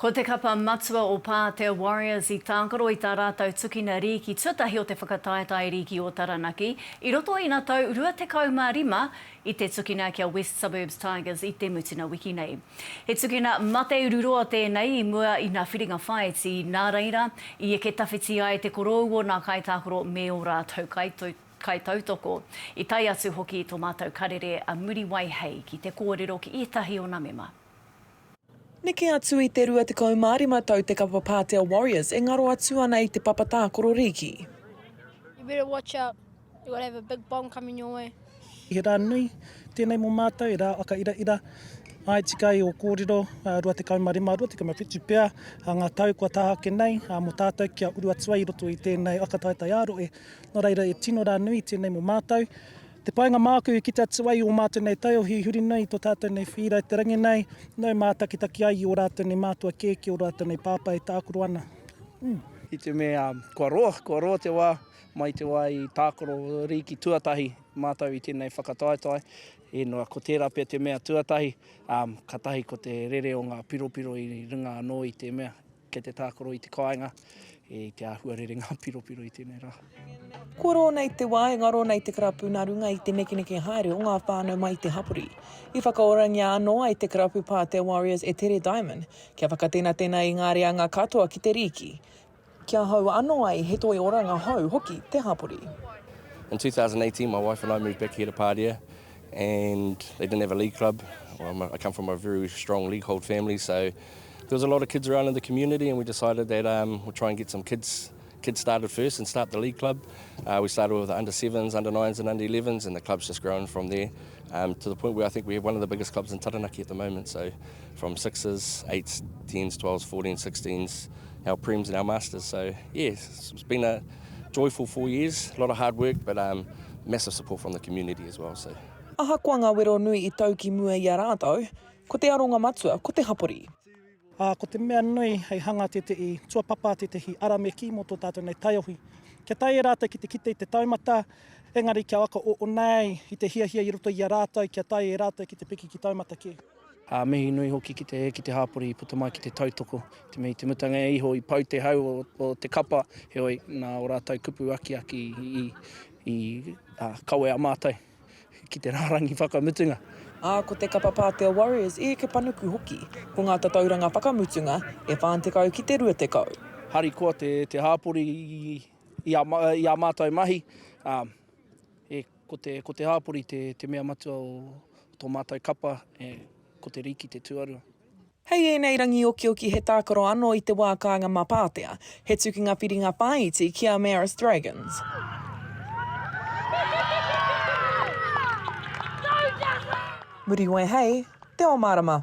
Ko te kapa matua o Pātea Warriors i tākaro i tā rātou tukina rīki tuatahi o te whakataetae rīki o Taranaki i roto i ngā tau 25 i te tukina ki a West Suburbs Tigers i te mutina wiki nei. He tukina mate ururoa tēnei i mua i ngā whiringa whāiti, nā reira, i eke tawhiti ai te korou o ngā kaitākaro me ō rātou kaitautoko. I tae atu hoki tō mātou karere a Muriwai Hei ki te kōrero ki ētahi o ngā mema. Neke atu i te 25 tau te kapa Pātea Warriors e ngaro atu ana i te papa tākaro rīki. You better watch out, you gotta have a big bomb coming your way. He rā nui tēnei mō mātou, he rā whakairaira, āe tika ai ō kōrero, 25, 27 pea ngā tau kua taha ake nei mō tātou kia uru atu ai i roto i tēnei whakataetae ā-rohe. Nō reira, he tino rā nui tēnei mō mātou. Te painga māku i kite atu ai i ō mātou nei taiohi i huri nei i tō tātou nei whīra i te rangi nei, nau mātakitaki ai i ō rātou nei mātua kēkē, ō rātou nei pāpā e tākaro ana. Mm. I te mea kua roa, kua roa te wā, mai te wā i tākaro rīki tuatahi mātou i tēnei whakataetae, e noa ko tērā pea te mea tuatahi, ā, katahi ko te rere o ngā piropiro i runga anō i te mea. Kei te tākaro i te kāinga, i te āhua rere ngā piropiro i tēnei rā. Kua roa nei te wā e ngaro nei te karapu nā runga i te nekeneke haere o ngā whānau mai i te hapori. I whakaorangia anō ai te karapu Pātea Warriors e Tere Diamond kia whakatenatena i ngā reanga katoa ki te rīki, kia hou anō ai he toi oranga hou hoki te hapori. In 2018 my wife and I moved back here to Pātea and they didn't have a league club. Well, I come from a very strong league hold family so There was a lot of kids around in the community and we decided that um, we'll try and get some kids kids started first and start the league club. Uh, we started with the under 7s, under 9s and under 11s and the club's just grown from there um, to the point where I think we have one of the biggest clubs in Taranaki at the moment. So from 6s, 8s, 10s, 12s, 14s, 16s, our prems and our masters. So yeah, it's been a joyful four years, a lot of hard work, but um, massive support from the community as well. So. Ahakoa ngā wero nui i tau ki mua i a rātou, Ko te aronga matua ko te hapori. Ā, ko te mea nui hei hanga tētehi tuapapa, tētehi ara me kī mō tō tātou nei taiohi. Kia taea e rātou ki te kite i te taumata, engari kia whakaō ai i te hiahia i roto i a rātou, kia taea e rātou ki te piki ki taumata kē. Ā, mihi nui hoki ki te, ki te hapori i puta mai ki te tautoko. Te mea i te mutanga iho i pau te hau o, o te kapa, heoi, nā ō rātou kupu akiaki i, i, ā, kawea mātou. ki te rārangi whakamutunga. Ā, ko te kapa Pātea Warriors i eke panuku hoki, ko ngā tatauranga whakamutunga e 40 ki te 20. Harikoa te, te hāpori i, i, a, i a mātou mahi, ā, e, ko te, ko te hāpori te, te mea matua o tō mātou kapa, e, ko te rīki te tuarua. Hei ēnei rangi okioki he tākaro anō i te wā kāinga mā Pātea, he tukinga whiringa whāiti ki a Marist Dragons. Muriwai Hei, Te Ao Mārama.